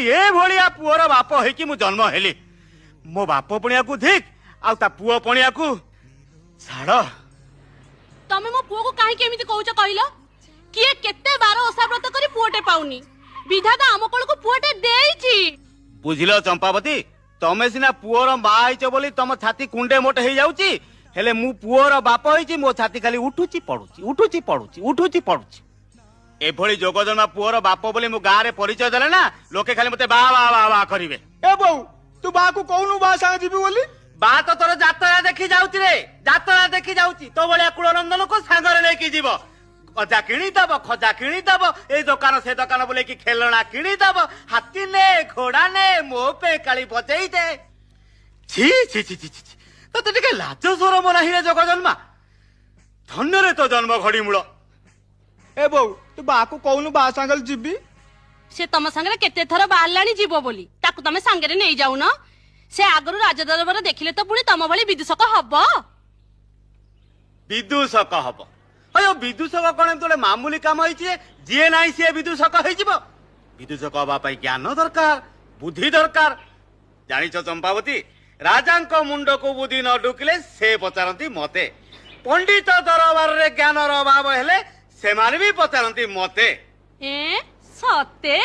ଏ ଭଳିଆ ପୁଅର ବାପ ହେଇକି ମୁଁ ଜନ୍ମ ହେଲି। ମୋ ବାପ ପଣିଆକୁ ଧିକ୍, ଆଉ ତା ପୁଅ ପଣିଆକୁ ଛାଡ଼। ତମେ ମୋ ପୁଅକୁ କାହିଁକି ଏମିତି କହୁଛ କହିଲ? କିଏ କେତେ ବାର ଓଷା ବ୍ରତ କରି ପୁଅଟେ ପାଉନି, ବିଧାତା ଆମ କୋଳକୁ ପୁଅଟେ ଦେଇଛି। ବୁଝିଲ ଚମ୍ପାବତୀ, ତମେ ସିନା ପୁଅର ମା ହେଇଛ ବୋଲି ତମ ଛାତି କୁଣ୍ଡେ ମୋଟେ ହେଇଯାଉଛି, ହେଲେ ମୁଁ ପୁଅର ବାପ ହେଇଛି, ମୋ ଛାତି ଖାଲି ଉଠୁଛି ପଡୁଛି, ଉଠୁଛି ପଡୁଛି, ଉଠୁଛି ପଡୁଛି। ଏଭଳି ଯୋଗଜନ୍ମା ପୁଅର ବାପ ବୋଲି ମୁଁ ଗାଁରେ ପରିଚୟ ଦେଲେ ନା ଲୋକେ ଖାଲି ମତେ ବା ବା ବା ବା କରିବେ। ଏ ବୋଉ, ତୁ ବାକୁ କହୁନୁ ବା ସାଙ୍ଗେ ଯିବି ବୋଲି? ବା ତ ତୋର ଯାତ୍ରା ଦେଖି ଯାଉଛି ରେ, ଯାତ୍ରା ଦେଖି ଯାଉଛି। ତୋ ଭଳିଆ କୁଳନନ୍ଦନକୁ ସାଙ୍ଗରେ ନେଇକି ଯିବ, ଗଜା କିଣିଦବ, ଖଜା କିଣିଦବ, ଏଇ ଦୋକାନ ସେ ଦୋକାନ ବୁଲେଇକି ଖେଳଣା କିଣିଦବ, ହାତୀ ନେ ଘୋଡା ନେ, ମୋ ପେକାଳି ବଜେଇ ଦେ। ଛି ଛି ଛି ଛି ଛି, ତୋତେ ଟିକେ ଲାଜ ସରମ ନାହିଁ ରେ ଜଗଜନ୍ମା? ଧନ୍ୟରେ ତୋ ଜନ୍ମ ଘଡି ମୂଳ। ଏ ବୋଉ, ତୁ ବାକୁ କହୁନୁ ବା ସାଙ୍ଗରେ ଯିବି। ସେ ତମ ସାଙ୍ଗରେ କେତେ ଥର ବାହାରିଲାଣି ଯିବ ବୋଲି, ତାକୁ ତମେ ସାଙ୍ଗରେ ନେଇଯାଉନ। ସେ ଆଗରୁ ରାଜଦରବାର ଦେଖିଲେ ତ ପୁଣି ତମ ଭଳି ବିଦୂଷକ ହବ। ବିଦୂଷକ ହବ? ଅಯ್ୟೋ, ବିଦୂଷକ କଣ ଏମିତି ଗୋଟେ ମାମୁଲି କାମ ହେଇଛି ଯେ ଯିଏ ନାହିଁ ସିଏ ବିଦୂଷକ ହେଇଯିବ? ବିଦୂଷକ ହବା ପାଇଁ ଜ୍ଞାନ ଦରକାର, ବୁଦ୍ଧି ଦରକାର। ଜାଣିଛ ଚମ୍ପାବତୀ, ରାଜାଙ୍କ ମୁଣ୍ଡକୁ ବୁଦ୍ଧି ନ ଢୁକିଲେ ସେ ପଚାରନ୍ତି ମତେ। ପଣ୍ଡିତ ଦରବାରରେ ଜ୍ଞାନର ଅଭାବ ହେଲେ ସେମାନେ ବି ପଚାରନ୍ତି ମତେ। ଏ ସତେ?